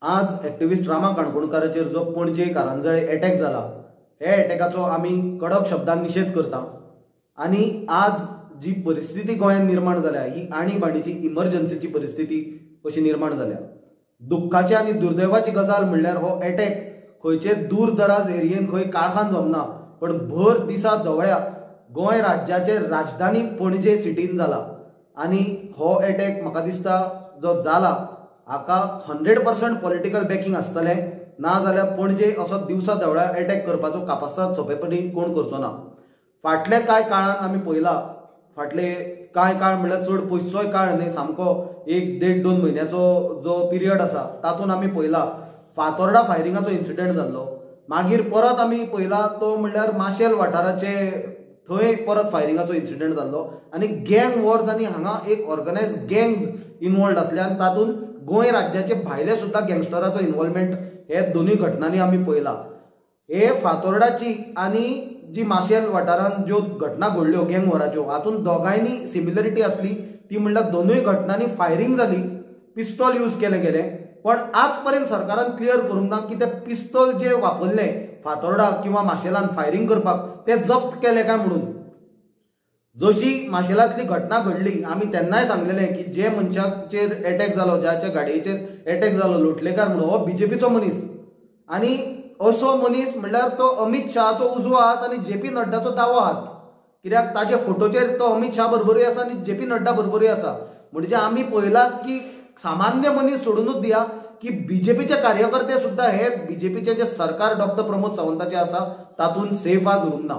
आज एक्टिविस्ट रामा काणकोणकाराचेर जो पणजे कारंजळे अटॅक जाला, हे अटॅकाचो आमी कडक शब्दान निशेध करता। आनी आज जी परिस्थिती गोंयांत निर्माण जाल्या ही आणीबाणीची इमर्जन्सीची परिस्थिती अशी निर्माण जाल्या। दुख्खाची आनी दुर्दैवाची गजाल म्हणल्यार हो अटॅक खंयचे दूर दराज एरियेन खंय काळखान जमना, पण भर दिसा धवळ्या गोंय राज्याचे राजधानी पणजे सिटीन जाला। आनी हो अटॅक म्हाका दिसता जो जाला हाका 100% पॉलिटिकल बॅकिंग आसतलें, ना जाल्यार पणजे असो दिवसा धवळ्या अटॅक करपाचो कापास्ताद सोंपेपणी कोण करचो ना। फाटले कांय काळान आमी पळयला, फाटले कांय काळ म्हणल्यार चड पयसोय काळ न्ही, सामको 1-1.5-2 म्हयन्याचो जो पिरियड आसा तातूंत आमी पळयला फातोर्डा फायरिंगाचो इन्सिडंट जाल्लो। मागीर परत आमी पळयला तो म्हणल्यार माशेल वाठाराचे थंय परत फायरिंगाचो इन्सिडंट जाल्लो। आनी गँग वॉर्स आनी हांगा एक ऑर्गनायज गँग इनवॉल्ड आसले आनी तातूंत गोंय राज्याचे भायले सुद्दां गँगस्टराचो इनवॉल्वमेंट हे दोनूय घटनांनी आमी पळयला। हे फातोर्डाची आनी जी माशेल वाठारांत ज्यो घटना घडल्यो गँग वॉराच्यो हातूंत दोगांयनी सिमिलरिटी आसली, ती म्हणल्यार दोनूय घटनांनी फायरिंग जाली, पिस्तॉल यूज केलें गेलें। पण आज पर्यंत सरकारान क्लियर करूंक ना की ते पिस्तॉल जे वापरले फातोर्डा किंवा माशेलान फायरिंग करपाक ते जप्त केले काय म्हणून। जशी माशेलांतली घटना घडली आमी तेन्नाय सांगलेले की जे मनशाचेर एटॅक जालो, ज्याच्या गाडयेचेर एटॅक जालो लोटलेकार म्हणून, हो बीजेपीचो मनीस आनी असो मनीस म्हणल्यार तो अमित शहाचो उजवो हात आनी जे पी नड्डाचो दावो हात, कित्याक ताजे फोटोचेर तो अमित शहा बरोबरूय आसा आनी जे पी नड्डा बरोबरूय आसा। म्हणजे आमी पळयला की सामान्य मनीस सोडूनच दिया की बीजेपीचे कार्यकर्ते सुद्दां हे बीजेपीचे जे सरकार डॉक्टर प्रमोद सावंताचे आसा तातूंत सेफ आज उरूंक ना।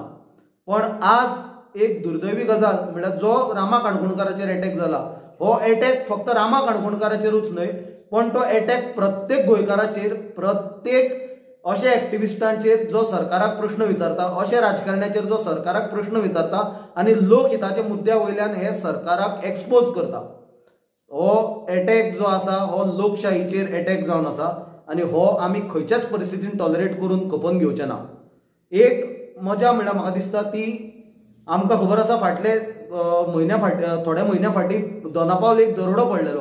पण आज एक दुर्दैवी गजाल म्हणल्यार जो रामा काणकोणकाराचेर एटॅक जाला हो एटॅक फक्त रामा काणकोणकाराचेरूच न्हय, पण तो एटॅक प्रत्येक गोंयकाराचेर, प्रत्येक अशे एक्टिविस्टांचेर जो सरकाराक प्रश्न विचारता, अशे राजकारण्याचेर जो सरकाराक प्रश्न विचारता आनी लोकहिताच्या मुद्द्या वयल्यान हे सरकाराक एक्सपोज करता। हो एटॅक जो आसा हो लोकशाहीचेर एटॅक जावन आसा आनी हो आमी खंयच्याच परिस्थितीन टॉलरेट करून खपोवन घेवचे ना। एक मजा म्हणल्यार म्हाका दिसता ती आमकां खबर आसा फाटले म्हयन्या फाट थोड्या म्हयन्या फाटीं दोनापावल एक दरोडो पडलेलो,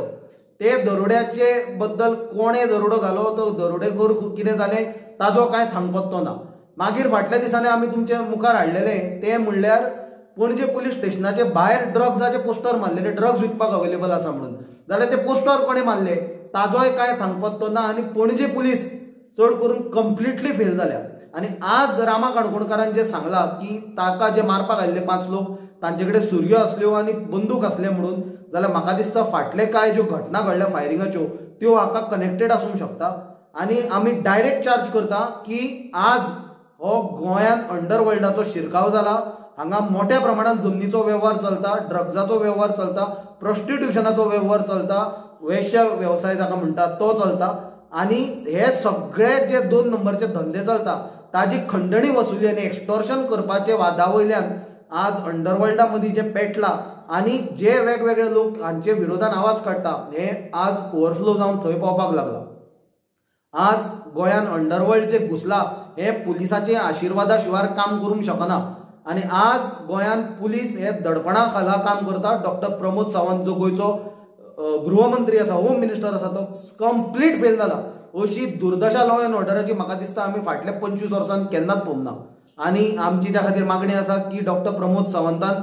ते दरोड्याचे बद्दल कोणे दरोडो घालो, तो दरोडेखोर कितें जालें ताजो कांय थांगपत्तो ना। मागीर फाटल्या दिसांनी आमी तुमच्या मुखार हाडलेले ते म्हणल्यार पणजे पुलीस स्टेशनाचे भायर ड्रग्साचे पोस्टर मारलेले, ड्रग्स विकपाक अवेलेबल आसा म्हणून, जाल्यार ते पोस्टर कोणे मारले ताजोय कांय थांगपत्तो ना आनी पणजे पुलीस चड करून कंप्लिटली फेल जाल्या। आनी आज रामा काणकोणकारान जे सांगला की ताका जे मारपाक आयिल्ले 5 लोक तांचे कडेन सुरयो आसल्यो आनी बंदूक आसले म्हणून, जाल्यार म्हाका दिसता फाटले कांय ज्यो घटना घडल्या फायरिंगाच्यो त्यो हाका कनेक्टेड आसूंक शकता। आनी आमी डायरेक्ट चार्ज करता की आज हो गोंयांत अंडरवर्ल्डाचो शिरकाव जाला, हांगा मोठ्या प्रमाणात जमनीचो वेव्हार चलता, ड्रग्साचो वेव्हार चलता, प्रोस्टिट्युशनाचो वेव्हार चलता, वेश्या वेवसाय जाका म्हणटात तो चलता आनी हे सगळे जे 2 नंबरचे धंदे चलता ताजी खंडणी वसुली आनी एक्स्टॉर्शन करपाचे वादा वयल्यान आज अंडरवर्ल्डा मदीं जे पेटला आनी जे वेगवेगळे लोक हांचे विरोधान आवाज काडटा हे आज ओवरफ्लो जावन थंय पावपाक लागला। आज गोंयान अंडरवर्ल्ड जे घुसला हे पुलिसाचे आशिर्वादा शिवार काम करूंक शकना आनी आज गोंयान पुलीस हे दडपणा खाला काम करता। डॉक्टर प्रमोद सावंत जो गोंयचो गृहमंत्री आसा, होम मिनिस्टर आसा, तो कंप्लीट फेल जाला। अशी दुर्दशा लॉ एंड ऑर्डराची म्हाका दिसता आमी फाटल्या 25 वर्सांत केन्नाच पळोवंक ना आनी आमची त्या खातीर मागणी आसा की डॉक्टर प्रमोद सावंतान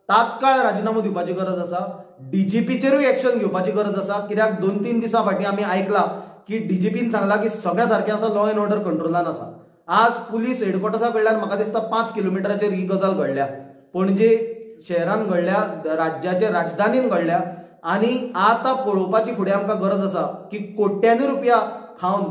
तात्काळ राजिनामो दिवपाची गरज आसा, डीजीपीचेरूय एक्शन घेवपाची गरज आसा, कित्याक 2-3 दिसां फाटीं आमी आयकला की डीजीपीन सांगला की सगळ्या सारकें आसा, लॉ एंड ऑर्डर कंट्रोलान आसा। आज पुलीस हेडक्वॉर्टर्सा कडल्यान म्हाका दिसता 5 किलोमिटराचेर ही गजाल घडल्या, पणजे शहरान घडल्या, राज्याचे राजधानीन घडल्या आनी आतां पळोवपाची फुडें आमकां गरज आसा की कोट्यांनी रुपया खावन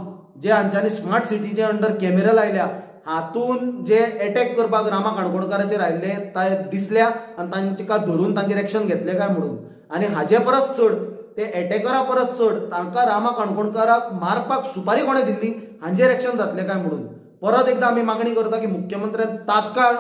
जे हांच्यांनी स्मार्ट सिटीचे अंडर कॅमेरा लायल्या हातून जे एटॅक करपाक रामा काणकोणकाराचेर आयिल्ले ते दिसल्या आनी तांकां धरून तांचेर एक्शन घेतले काय म्हणून। आनी हाजे परस चड ते एटॅकरा परस चड तांकां रामा काणकोणकाराक मारपाक सुपारी कोणें दिल्ली हांचेर एक्शन जातलें काय म्हणून परत एकदा आमी मागणी करता की मुख्यमंत्र्यान तात्काळ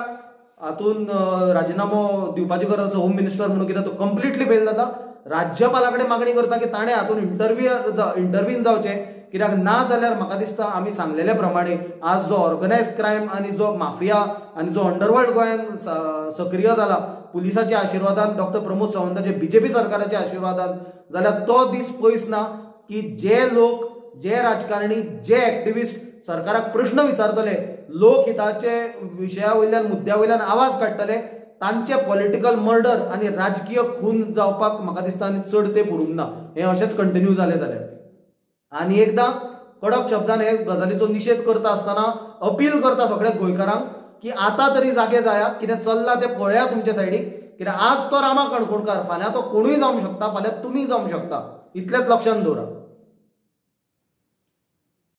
हातून राजिनामो दिवपाची गरज आसा होम मिनिस्टर म्हणून, कित्याक तो कंप्लिटली फेल जाता। राज्यपाला कडेन मागणी करता की ताणें हातून इंटरव्हीन जावचें, कित्याक ना जाल्यार म्हाका दिसता आमी सांगलेले प्रमाणे आज जो ऑर्गनायज क्रायम आनी जो माफिया आनी जो अंडरवर्ल्ड गोंयांत सक्रीय जाला पुलिसाच्या आशिर्वादान, डॉक्टर प्रमोद सावंताचे बीजेपी सरकाराच्या आशिर्वादान, जाल्यार तो दीस पयस ना की जे लोक जे राजकारणी, जे एक्टिविस्ट सरकाराक प्रश्न विचारतले, लोकहिताचे विशया वयल्यान, मुद्द्या वयल्यान आवाज काडटले, तांचे पॉलिटिकल मर्डर आनी राजकीय खून जावपाक म्हाका दिसता आनी चड ते पुरूंक ना. हें अशेंच कंटिन्यू जालें जाल्यार. आनी एकदां कडक शब्दान हे गजालीचो निशेध करता आसतना अपील करता सगळ्या गोंयकारांक की आतां तरी जागे जाया, कितें चल्लां तें पळया तुमच्या सायडीक. कित्याक आज तो रामा काणकोणकार, फाल्यां तो कोणूय जावंक शकता, फाल्यां तुमी जावंक शकता, इतलेंच लक्षांत दवरा.